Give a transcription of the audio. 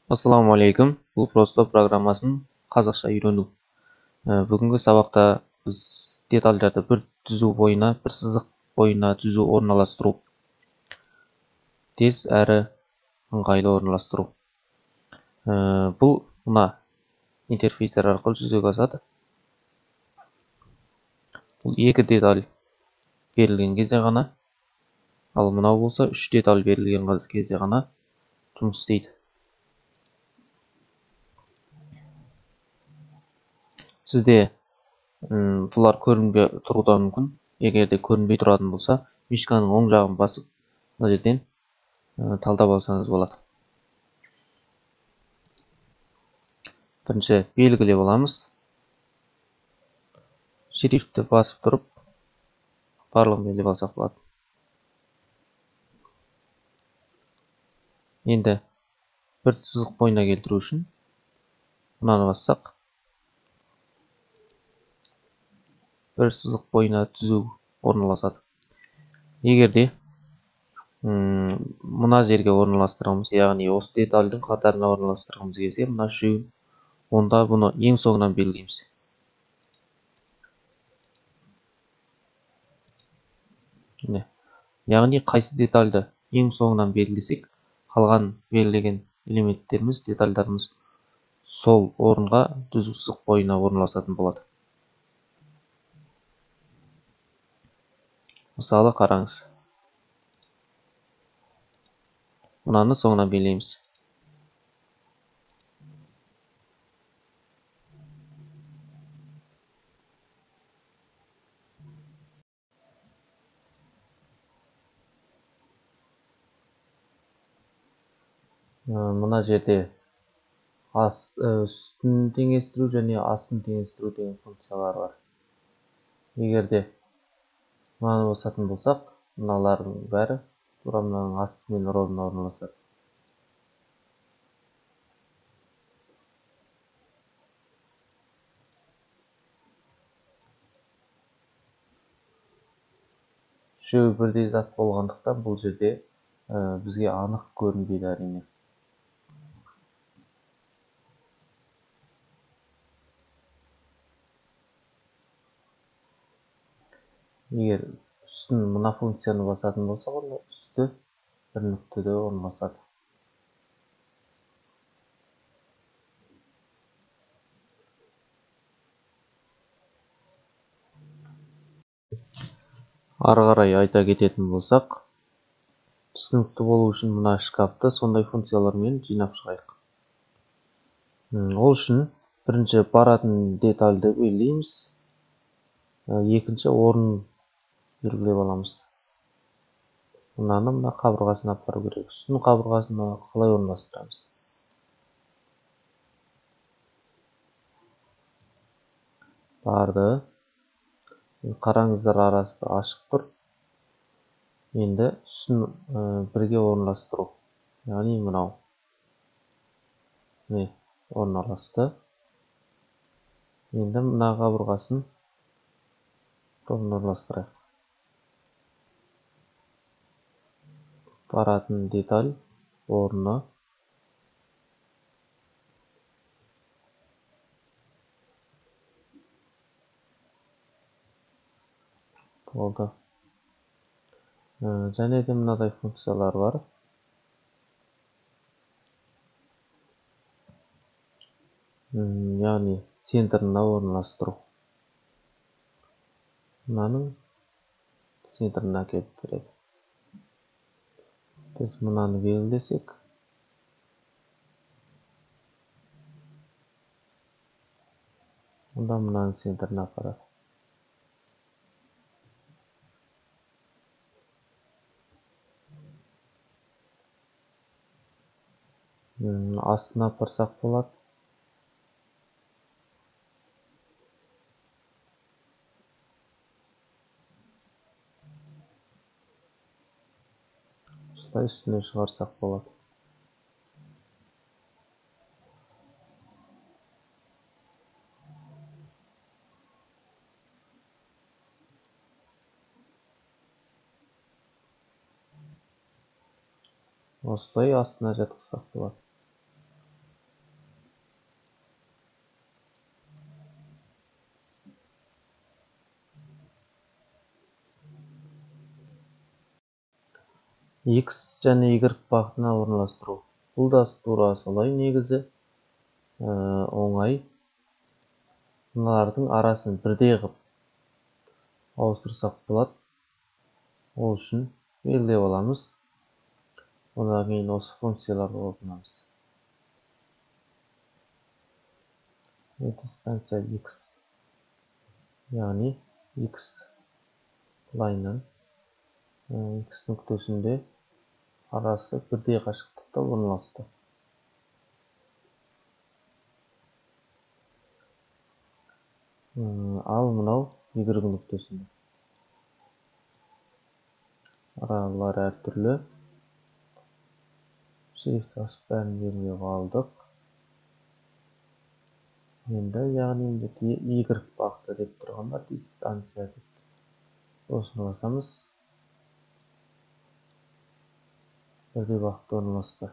Ассалаумағалейкум. Бұл Просто программасын қазақша үйрену. Бүгінгі сабақта біз детальдарды бір түзу бойына, бір сызық бойына түзу орналастыру. Тез әрі ыңғайлы орналастыру. Бұл мына интерфейстер арқылы жүзеге асады. Бұл екі деталь берілген кезде ғана, ал мынау болса үш деталь берілген кезде ғана жұмыс істейді. Сізде бұлар көрінбей тұруы да мүмкін. Егер де көрінбей тұратын болса, мышканың оң жағын басып, мына жерден талдап алсаңыз болады. Бірінші белгілеп аламыз. Шрифтті басып тұрып, барлығын белгілеп алсақ болады. Енді бір сызық бойына келтіру үшін мынаны бассақ, бір сызық бойына түзу орналасады. Егер де мына жерге орналастырғымыз, яғни осы детальдің қатарына орналастырғымыз келсе, мына үшеуін, онда бұны ең соңынан белгілейміз. Міне. Яғни қайсы детальді ең соңынан белгілесек, қалған белгілеген элементтеріміз, детальдарымыз сол орынға түзу сызық бойына орналасатын болады. Мысалы, қараңыз. Мынаны соңынан белгілейміз. Мына жерде үстін теңестіру және астын теңестіру деген функциялар бар. Егер де мынаны басатын болсақ, мыналардың бәрі тура мынаның астымен ровно орналасады. Үшеуі бірдей зат болғандықтан бұл жерде бізге анық көрінбейді әрине. Егер үстін мына функцияны басатын болсақ, онда үсті бір нүктеде орналасады. Ары қарай айта кететін болсақ, түсінікті болу үшін мына шкафты сондай функциялармен жинап шығайық. Ол үшін бірінші баратын детальді белгілейміз, екінші орын белгілеп аламыз. Мынаны мына қабырғасына апару керек. Үстін қабырғасына қалай орналастырамыз? Барды. Қараңыздар, арасы ашық тұр. Енді үстін бірге орналастыру. Яғни мынау. Міне, орналасты. Енді мына қабырғасын орналастырайық. Баратын деталь орны болды. Және де мынадай функциялар бар. Яғни центрына орналастыру. Мынаның центрына әкеліп береді. Біз мынаны белгілесек, онда мынаның центрына апарады. Астына апарсақ болады. Үстіне шығарсақ болады. Осылай астына жатқызсақ болады. X және Y бағытына орналастыру. Бұл да тура солай негізі, оңай. Мыналардың арасын бірдей қылып ауыстырсақ болады. Ол үшін белгілеп аламыз. Одан кейін осы функцияларды қолданамыз. Дистанция X, яғни X лайннан X нүктесінде арасы бірдей қашықтықта орналасты. Ал мынау Y нүктесінде. Аралар әртүрлі. Shift басып бәрін белгілеп алдық. Енді яғни міндетті Y бағыты деп тұрғанда дистанция деп. Осыны басамыз. Бірдей бағытта орналасты.